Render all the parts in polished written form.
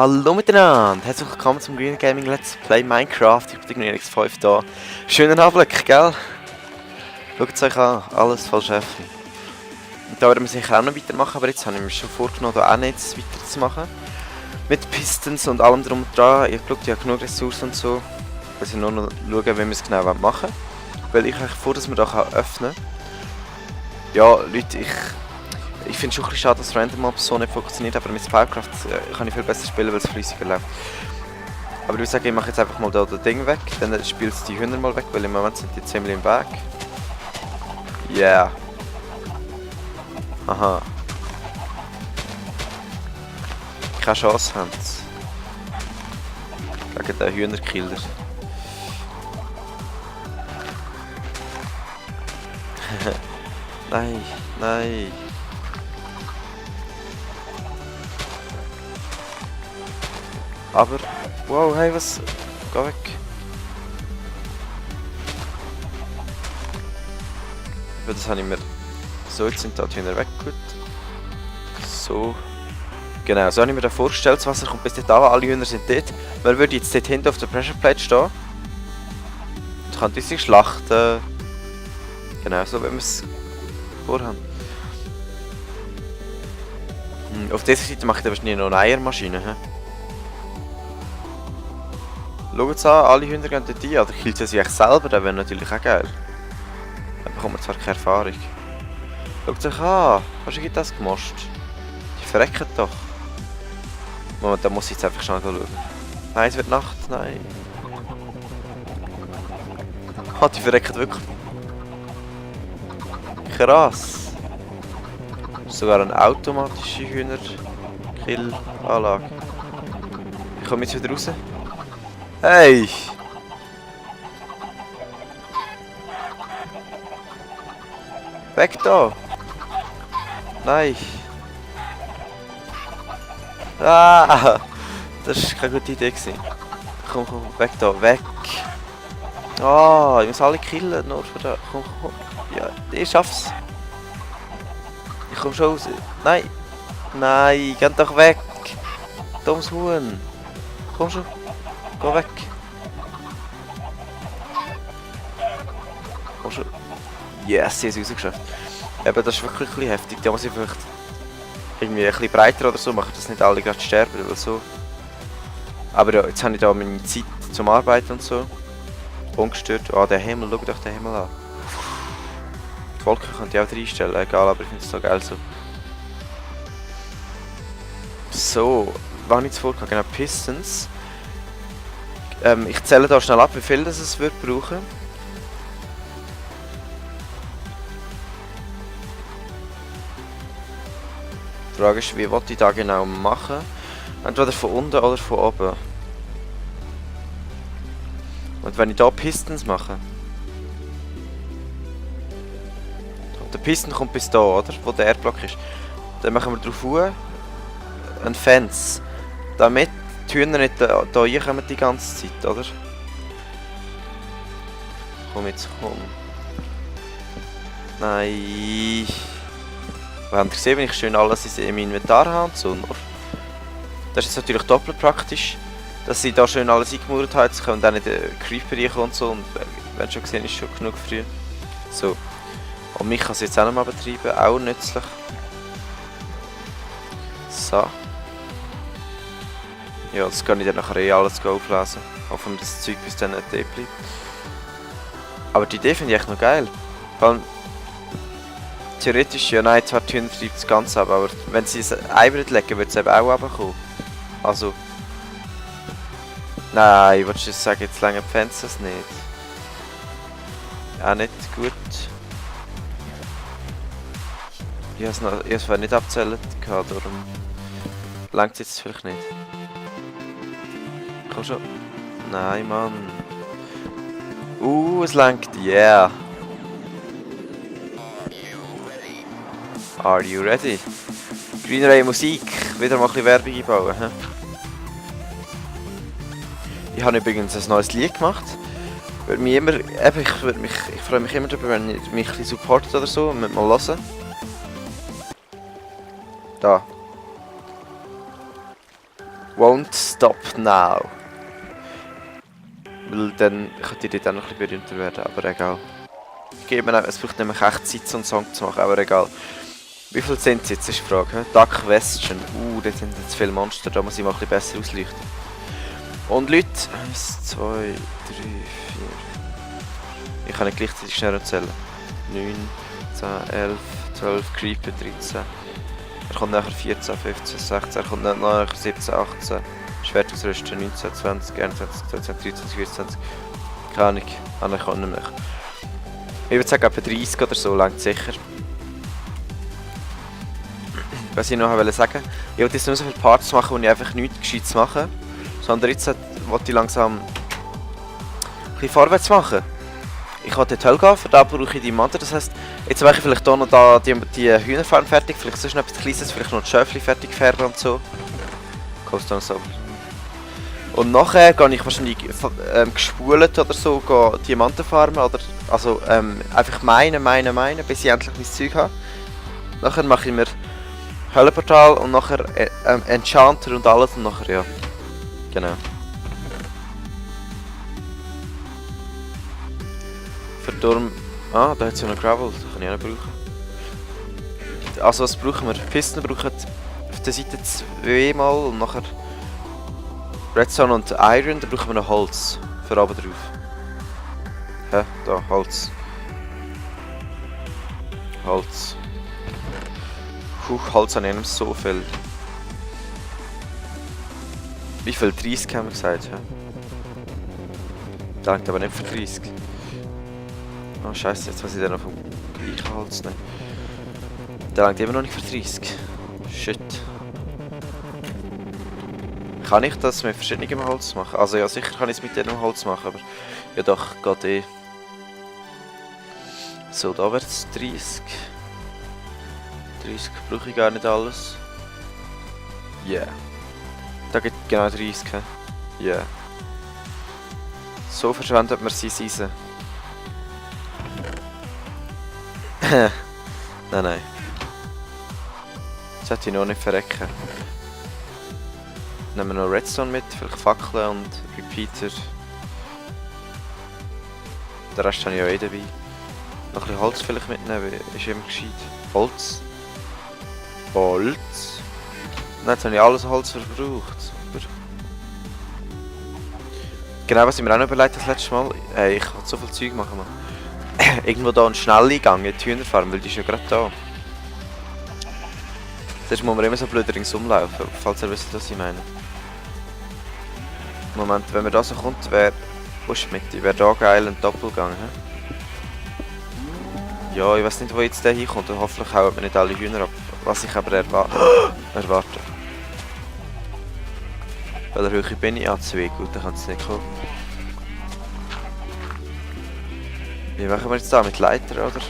Hallo miteinander, herzlich willkommen zum Green Gaming Let's Play Minecraft. Ich bin der Green X5 da. Schönen Anblick, gell? Schaut es euch an, alles voll Schäfchen. Und da werden wir sicher auch noch weitermachen, aber jetzt habe ich mir schon vorgenommen, da auch nicht weiterzumachen. Mit Pistons und allem drum und dran. Ich glaube, ich habe genug Ressourcen und so. Ich muss nur noch schauen, wie wir es genau machen wollen. Weil ich eigentlich vor, dass wir da öffnen kann. Ja, Leute, ich finde es schon ein bisschen schade, dass Random Mobs so nicht funktioniert, aber mit Spellcraft kann ich viel besser spielen, weil es flüssiger läuft. Aber ich würde sagen, ich mache jetzt einfach mal da das Ding weg, dann spielt es die Hühner mal weg, weil im Moment sind die ziemlich im Weg. Yeah. Aha. Keine Chance haben sie. Gegen den Hühnerkiller. Nein, nein. Aber, wow, hey, was? Geh weg. Aber das habe ich mir... So, jetzt sind da die Hühner weg, gut. So. Genau, so habe ich mir da vorgestellt, das Wasser kommt bis dort an, alle Hühner sind dort. Man würde jetzt dort hinten auf der Pressure Plate stehen. Und kann diese schlachten. Genau, so wie wir es vorhaben. Auf dieser Seite mache ich dann wahrscheinlich noch eine Eiermaschine. He? Schaut es an, alle Hühner gehen dort rein, oder killt sie sich selber, das wäre natürlich auch geil. Dann bekommt man zwar keine Erfahrung. Schaut euch an, hast du das gemoscht? Die verrecken doch. Moment, da muss ich jetzt einfach schnell schauen. Nein, es wird Nacht, nein. Ah, die verrecken wirklich. Krass. Sogar eine automatische Hühnerkill-Anlage. Ich komme jetzt wieder raus. Hey! Weg da! Nein! Ah! Das war keine gute Idee. Komm, komm, weg da, weg! Ah, ich muss alle killen, nur für da. Komm, komm. Ja, ich schaff's. Ich komm schon raus. Nein! Nein, geh doch weg! Dummes Huhn! Komm schon! Geh weg! Komm schon! Yes, sie ist rausgeschafft. Eben, das ist wirklich ein bisschen heftig. Da muss ich vielleicht irgendwie ein bisschen breiter oder so machen, dass nicht alle gerade sterben oder so. Aber ja, jetzt habe ich da meine Zeit zum Arbeiten und so. Ungestört. Ah, der Himmel, schau doch den Himmel an. Die Wolken könnte ich auch reinstellen, egal, aber ich finde es so geil so. So, was habe ich jetzt vorgehabt? Genau, Pistons. Ich zähle da schnell ab, wie viel das es wird brauchen. Die Frage ist, wie ich da genau machen? Entweder von unten oder von oben. Und wenn ich da Pistons mache. Und der Piston kommt bis da, oder? Wo der Airblock ist. Dann machen wir drauf ein Fence. Damit die Hühner nicht da reinkommen die ganze Zeit, oder? Komm jetzt, komm. Nein. Wir haben gesehen, wenn ich schön alles in meinem Inventar habe. So. Das ist jetzt natürlich doppelt praktisch, dass ich da schön alles eingemauert habe. Jetzt können dann nicht der Creeper reinkommen und so. Und wenn schon gesehen ist, schon genug früh. So. Und mich kann es jetzt auch noch mal betreiben, auch nützlich. So. Ja, das kann ich dann nachher alles auflesen. Hoffen wir, dass das Zeug bis dann nicht bleibt. Aber die Idee finde ich echt noch geil. Vor allem, theoretisch, ja nein, zwar die Hühner treibt das Ganze ab, aber wenn sie es Eibrett legen, wird es eben auch runterkommen. Also... Nein, willst du sagen, jetzt länger die Fenster nicht? Auch nicht gut. Ich habe es vorher nicht abzählt, darum... Langt es jetzt vielleicht nicht. Komm schon. Nein, Mann. Es langt, yeah. Are you ready? Green Ray Musik. Wieder mal ein bisschen Werbung einbauen. He? Ich habe übrigens ein neues Lied gemacht. Ich freue mich immer darüber, wenn ihr mich ein bisschen supportet oder so. Mal hören. Da. Won't stop now. Weil dann könnte ich dann noch ein bisschen berühmter werden, aber egal. Es braucht nämlich echt Zeit, so einen Song zu machen, aber egal. Wie viel sind es jetzt, ist die Frage. Duck Question. Da sind jetzt viele Monster, da muss ich mal ein bisschen besser ausleuchten. Und Leute, 1, 2, 3, 4. Ich kann nicht gleichzeitig schneller zählen. 9, 10, 11, 12, Creeper, 13. Er kommt nachher 14, 15, 16, er kommt nachher 17, 18. Schwert ausrüsten, 19, 20, 21, 22, 23, 24. Keine Ahnung, ich kann nicht mehr. Ich würde sagen, etwa 30 oder so, langt sicher. Was ich noch wollte sagen, ich wollte jetzt nur so viele Parts machen, wo ich einfach nichts Gescheites mache. Sondern jetzt wollte ich langsam ein bisschen vorwärts machen. Ich wollte in die Hölle gehen, für da brauche ich die Diamanten. Das heisst, jetzt mache ich vielleicht hier noch die Hühnerfarm fertig, vielleicht sonst noch etwas Kleines, vielleicht noch ein Schöfli fertig färben und so. Kostet so. Und nachher gehe ich wahrscheinlich gespult oder so Diamanten farmen oder also einfach meinen, bis ich endlich mein Zeug habe. Nachher mache ich mir Höllenportal und nachher Enchanter und alles und nachher ja. Genau. Verdurm. Ah, da hat es ja noch Gravel, das kann ich auch noch brauchen. Also was brauchen wir? Pisten brauchen auf der Seite 2 mal und nachher Redstone und Iron, da brauchen wir noch Holz für oben drauf. Hä? Da, Holz. Holz. Holz habe ich nicht so viel. Wie viel? 30 haben wir gesagt, hä? Das reicht aber nicht für 30. Oh scheiße, jetzt muss ich dann noch vom gleichen Holz nehmen. Der reicht immer noch nicht für 30. Shit. Kann ich das mit verschiedenem Holz machen? Also ja, sicher kann ich es mit dem Holz machen, aber ja doch, geht eh. So, da wird es 30. 30 brauche ich gar nicht alles. Yeah. Da gibt genau 30, he? Yeah. So verschwendet man sein Eisen. Nein. Das sollte ich noch nicht verrecken. Nehmen wir noch Redstone mit, vielleicht Fackeln und Repeater. Den Rest habe ich ja eh dabei. Noch ein bisschen Holz vielleicht mitnehmen, ist immer gescheit. Holz. Holz. Jetzt habe ich alles Holz verbraucht. Super. Genau, was ich mir auch noch überlegt das letzte Mal. Hey, ich kann so viel Zeug machen, man. Irgendwo da einen Schnelleingang in die Hühnerfarm, weil die ist ja gerade da. Sonst muss man immer so blöd ringsumlaufen, falls ihr wisst, was ich meine. Moment, wenn man da so kommt, wäre... Wo ist die Mitte? Wäre da geil ein Doppelgang, hä? Ja, ich weiß nicht, wo jetzt der hinkommt und hoffentlich hauen wir nicht alle Hühner ab. Was ich aber erwarte. Welcher Höhe bin ich? Ah, 2, gut, dann kann es nicht kommen. Wie machen wir jetzt da? Mit Leiter, oder?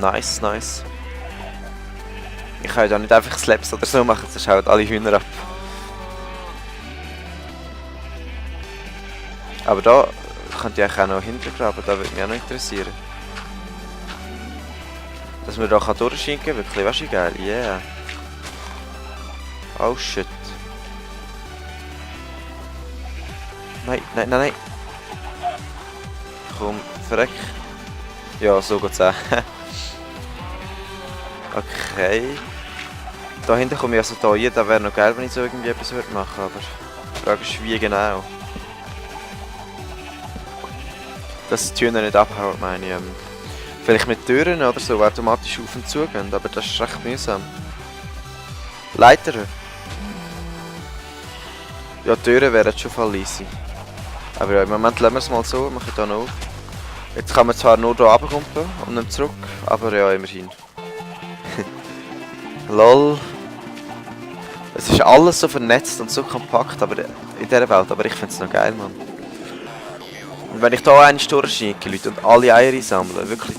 Nice. Ich kann ja da nicht einfach Slaps oder so machen, sonst hauen alle Hühner ab. Aber da könnt ihr auch noch hintergraben, da würde mich auch noch interessieren. Dass man da durchschinken kann, wirklich, weißt du, geil, yeah. Oh shit. Nein. Komm, verreck. Ja, so geht's auch. Okay. Da hinten komme ich also da rein, da wäre noch geil, wenn ich so irgendwie etwas machen würde, aber die Frage ist, wie genau. Dass die Hühner nicht abhauen, meine ich. Vielleicht mit Türen oder so, die automatisch auf und zu gehen, aber das ist recht mühsam. Leiter? Ja, die Türen wären schon voll easy. Aber ja, im Moment lassen wir es mal so, machen hier noch auf. Jetzt kann man zwar nur hier runterkumpeln und dann zurück, aber ja, immerhin. Lol. Es ist alles so vernetzt und so kompakt aber in dieser Welt, aber ich finde es noch geil, Mann. Und wenn ich hier einen durchschinke, Leute, und alle Eier einsammeln, wirklich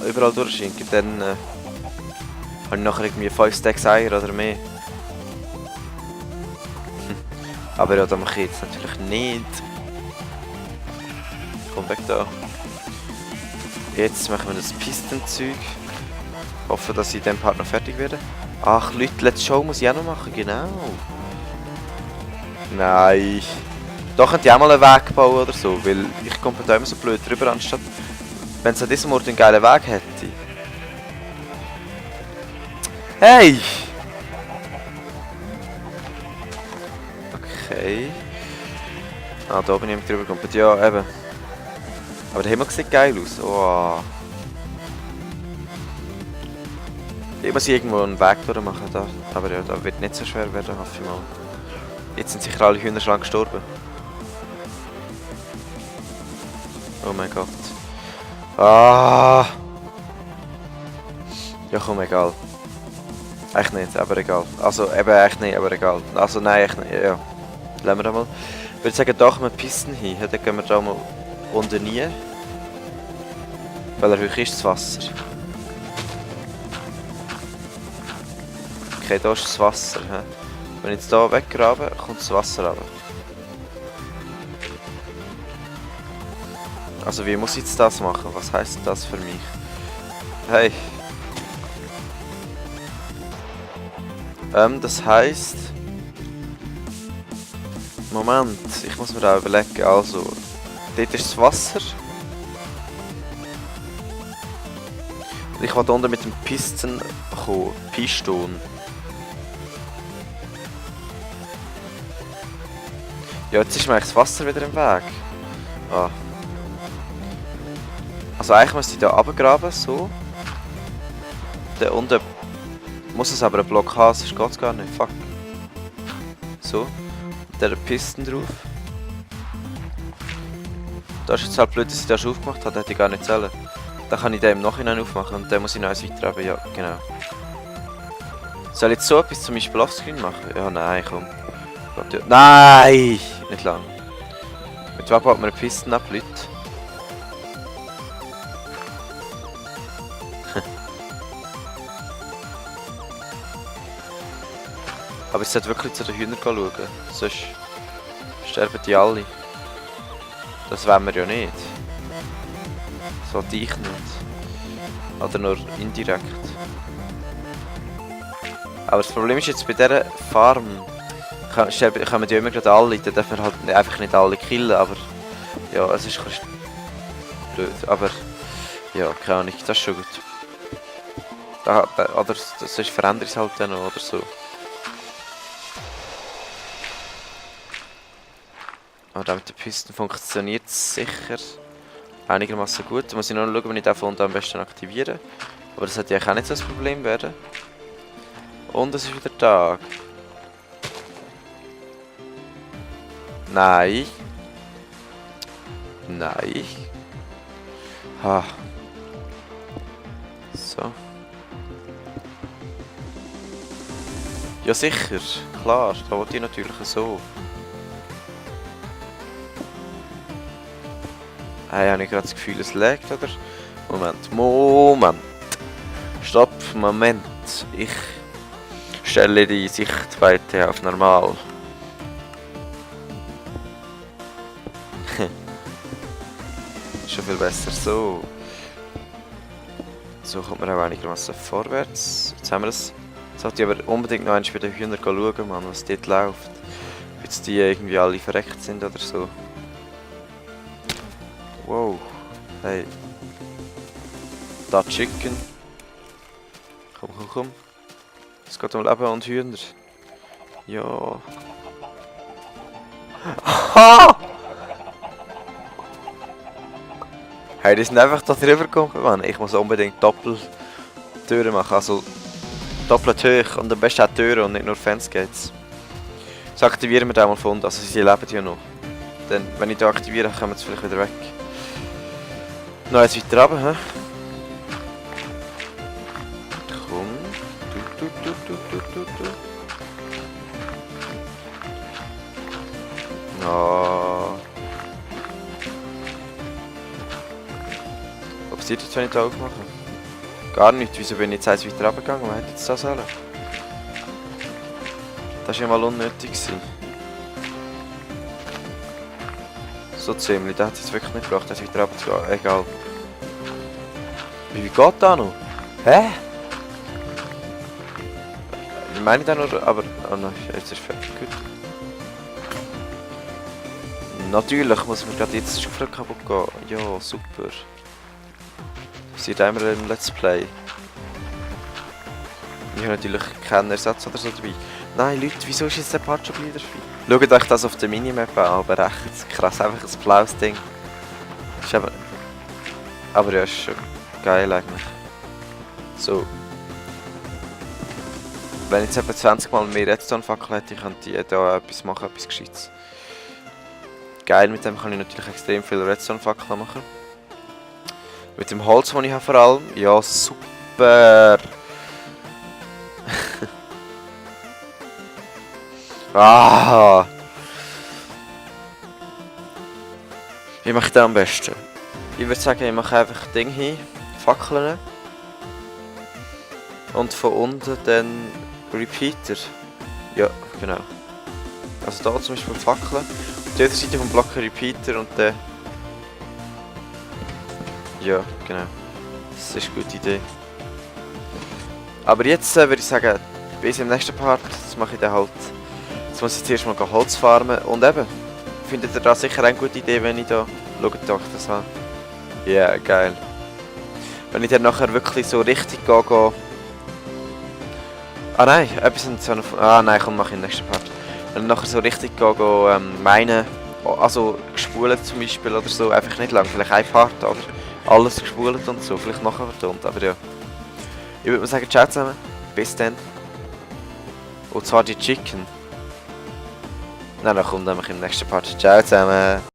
überall durchschinke, dann habe ich nachher irgendwie 5 Stacks Eier oder mehr. Aber ja, das mache ich jetzt natürlich nicht. Komm weg da. Jetzt machen wir das Pistenzeug. Hoffe, dass ich in diesem Part noch fertig werde. Ach, Leute, Let's Show muss ich auch noch machen, genau. Nein. Da könnte ich auch mal einen Weg bauen oder so, weil ich komme da immer so blöd drüber, anstatt wenn es an diesem Ort einen geilen Weg hätte. Hey! Okay. Ah, da bin ich nicht drüber gekommen. Ja, eben. Aber der Himmel sieht geil aus. Oh. Ich muss irgendwo einen Weg durchmachen da. Aber ja, da wird nicht so schwer werden, hoffe ich mal. Jetzt sind sicher alle Hühner schon gestorben. Oh mein Gott. Ah! Ja komm, egal. Echt nicht, aber egal. Also eben echt nicht, aber egal. Also nein, echt nicht, ja. Lassen wir da mal. Ich würde sagen, da kommen Pisten hin. Dann gehen wir da mal unten nie. Weil er hoch ist das Wasser. Okay, da ist das Wasser. He? Wenn ich jetzt hier weggrabe, kommt das Wasser runter. Also wie muss ich jetzt das machen? Was heisst das für mich? Hey. Das heisst... Moment, ich muss mir da überlegen. Also, dort ist das Wasser. Ich will unten mit dem Piston kommen. Piston. Ja, jetzt ist mir eigentlich das Wasser wieder im Weg. Ah. Also eigentlich müsste ich da runtergraben, so. Da unten muss es aber einen Block haben, sonst geht es gar nicht. Fuck. So. Der Pisten drauf. Da ist jetzt halt blöd, dass ich das schon aufgemacht habe, hätte ich gar nicht zählen. Dann kann ich den im Nachhinein aufmachen und dann muss ich noch eins weiterhaben, ja, genau. Soll ich jetzt so etwas zum Beispiel offscreen machen? Ja, nein, komm. Gott, ja. Nein! Nicht lang. Mit was baut man eine Pisten ab, Leute? Aber ich sollte wirklich zu den Hühnern schauen, sonst sterben die alle. Das wollen wir ja nicht. Das wollte ich nicht. Oder nur indirekt. Aber das Problem ist jetzt bei dieser Farm, kommen die immer gerade alle, dann dürfen wir halt einfach nicht alle killen, aber ja, es ist ein bisschen blöd, aber ja, keine Ahnung, das ist schon gut. Oder sonst verändert es halt dann noch oder so. Aber mit den Pisten funktioniert es sicher einigermaßen gut. Da muss ich noch schauen, wenn ich den Fund am besten aktiviere. Aber das sollte ja auch nicht so ein Problem werden. Und es ist wieder Tag. Nein. Nein. Ha. So. Ja sicher, klar, da wollte ich natürlich so. Hey, habe ich gerade das Gefühl, es laggt, oder? Moment. Stopp, Moment. Ich stelle die Sichtweite auf normal. Schon viel besser so. So kommt man auch einigermaßen vorwärts. Jetzt haben wir es. Jetzt sollte ich aber unbedingt noch bei den Hühnern schauen, Mann, was dort läuft. Ob jetzt die irgendwie alle verreckt sind oder so. Wow. Hey. Da Chicken. Komm. Es geht um Leben und Hühner. Ja. Aha! Hey, die sind einfach da drüber gekommen, Mann. Ich muss unbedingt Doppeltüren machen, also doppelt hoch und am besten auch Türen und nicht nur Fenstergates. Das aktivieren wir da mal von, also sie leben ja noch. Dann, wenn ich da aktiviere, kommen sie vielleicht wieder weg. Noch eins weiter runter, hä? Komm. No. Was passiert jetzt, wenn ich da aufmache? Gar nichts. Wieso bin ich jetzt eins weiter runtergegangen? Man hätte jetzt das sollen. Das war ja mal unnötig gewesen. So ziemlich, der hat es jetzt wirklich nicht gebracht, dass ich weiter runtergehen. Egal. Wie geht das noch? Hä? meine ich da nur, aber... Oh nein, jetzt ist fertig, gut. Natürlich muss man gerade jetzt schon kaputt gehen. Ja, super. Das sieht einmal im Let's Play. Ich habe natürlich keinen Ersatz oder so dabei. Nein, Leute, wieso ist jetzt der Part schon wieder dabei? Schaut euch das auf der Minimap an, aber echt krass, einfach ein blaues Ding. Ist aber ja, ist schon geil eigentlich. So. Wenn ich jetzt etwa 20 Mal mehr Redstone-Fackel hätte, könnte ich da etwas machen, etwas Gescheites. Geil, mit dem kann ich natürlich extrem viel Redstone-Fackeln machen. Mit dem Holz, das ich habe vor allem. Ja, super! Ah! Wie mache ich das am besten? Ich würde sagen, ich mache einfach Ding hin, Fackeln. Und von unten dann Repeater. Ja, genau. Also da zum Beispiel Fackeln. Auf der Seite vom Block Repeater und dann... Ja, genau. Das ist eine gute Idee. Aber jetzt würde ich sagen, bis im nächsten Part, das mache ich dann halt. Jetzt muss ich zuerst mal Holz farmen und eben, findet ihr da sicher eine gute Idee, wenn ich da, schaut euch das an. Ja, yeah, geil. Wenn ich dann nachher wirklich so richtig gehe. Ah nein, etwas in so einer... Ah nein, komm, mach ich im nächsten Part. Wenn ich nachher so richtig gehe, meinen, also gespult zum Beispiel oder so, einfach nicht lang, vielleicht ein Part oder alles gespult und so, vielleicht nachher vertont, aber ja. Ich würde mal sagen, ciao zusammen, bis dann. Und zwar die Chicken. Nein, dann kommt nämlich im nächsten Part. Ciao zusammen.